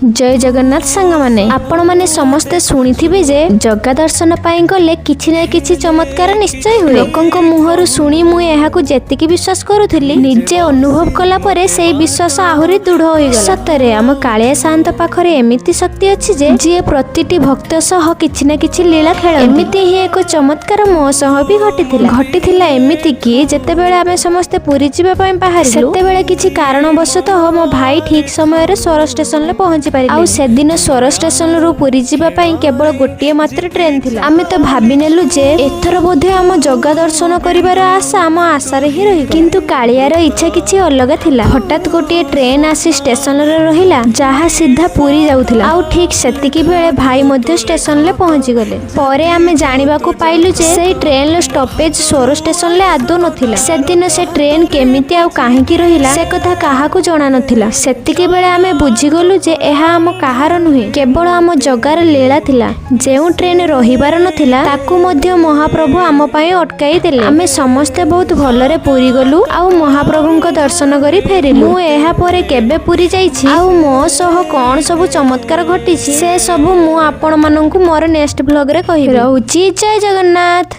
ଜୟ ଜଗନ୍ନାଥ ସାଙ୍ଗମାନେ, ଆପଣମାନେ ସମସ୍ତେ ଶୁଣିଥିବେ ଯେ ଜଗା ଦର୍ଶନ ପାଇଁ ଗଲେ କିଛି ନା କିଛି ଚମତ୍କାର ନିଶ୍ଚୟ ହୁଏ। ଲୋକଙ୍କ ମୁହଁରୁ ଶୁଣି ମୁଁ ଏହାକୁ ଯେତିକି ବିଶ୍ୱାସ କରୁଥିଲି, ନିଜେ ଅନୁଭବ କଲା ପରେ ସେଇ ବିଶ୍ୱାସ ଆହୁରି ଦୃଢ ହୋଇଗଲା। ସତରେ ଆମ କାଳିଆ ସାଆନ୍ତ ପାଖରେ ଏମିତି ଶକ୍ତି ଅଛି ଯେ ଯିଏ ପ୍ରତିଟି ଭକ୍ତ ସହ କିଛି ନା କିଛି ଲୀଳା ଖେଳ। ଏମିତି ହିଁ ଏକ ଚମତ୍କାର ମୋ ସହ ବି ଘଟିଥିଲା। ଘଟିଥିଲା ଏମିତି କି ଯେତେବେଳେ ଆମେ ସମସ୍ତେ ପୁରୀ ଯିବା ପାଇଁ ବାହାରିଲୁ, ସେତେବେଳେ କିଛି କାରଣବଶତଃ ମୋ ଭାଇ ଠିକ ସମୟରେ ସୋର ଷ୍ଟେସନରେ ପହଞ୍ଚି ପାରିଲେ। ଆଉ ସେଦିନ ସୋର ଷ୍ଟେସନରୁ ପୁରୀ ଯିବା ପାଇଁ କେବଳ ଗୋଟିଏ ମାତ୍ର ଟ୍ରେନ ଥିଲା। ଆମେ ତ ଭାବି ନେଲୁ ଯେ ଏଥର ବୋଧେ ଆମ ଜଗା ଦର୍ଶନ କରିବାର ଆଶା ଆମ ଆଶାରେ ହିଁ ରହିଗଲା। କିନ୍ତୁ କାଳିଆର ଇଚ୍ଛା କିଛି ଅଲଗା ଥିଲା। ହଠାତ୍ ଗୋଟିଏ ଟ୍ରେନ ଆସି ଷ୍ଟେସନରେ ରହିଲା, ଯାହା ସିଧା ପୁରୀ ଯାଉଥିଲା। ଆଉ ଠିକ ସେତିକି ବେଳେ ଭାଇ ମଧ୍ୟ ଷ୍ଟେସନରେ ପହଞ୍ଚିଗଲେ। ପରେ ଆମେ ଜାଣିବାକୁ ପାଇଲୁ ଯେ ସେଇ ଟ୍ରେନର ଷ୍ଟପେଜ ସୋର ଷ୍ଟେସନରେ ଆଦୌ ନଥିଲା। ସେଦିନ ସେ ଟ୍ରେନ କେମିତି ଆଉ କାହିଁକି ରହିଲା, ସେ କଥା କାହାକୁ ଜଣା ନଥିଲା। ସେତିକି ବେଳେ ଆମେ ବୁଝିଗଲୁ ଯେ ଏହା ଆମ କାହାର ନୁହେଁ, କେବଳ ଆମ ଜଗାର ଲୀଳା ଥିଲା। ଯେଉଁ ଟ୍ରେନ ରହିବାର ନଥିଲା, ତାକୁ ମଧ୍ୟ ମହାପ୍ରଭୁ ଆମ ପାଇଁ ଅଟକାଇ ଦେଲେ। ଆମେ ସମସ୍ତେ ବହୁତ ଭଲରେ ପୁରୀ ଗଲୁ ଆଉ ମହାପ୍ରଭୁଙ୍କ ଦର୍ଶନ କରି ଫେରିଲୁ। ମୁଁ ଏହା ପରେ କେବେ ପୁରୀ ଯାଇଛି ଆଉ ମୋ ସହ କଣ ସବୁ ଚମତ୍କାର ଘଟିଛି, ସେ ସବୁ ମୁଁ ଆପଣମାନଙ୍କୁ ମୋର ନେକ୍ସଟ ବ୍ଲଗରେ କହିବି। ରହୁଛି, ଜୟ ଜଗନ୍ନାଥ।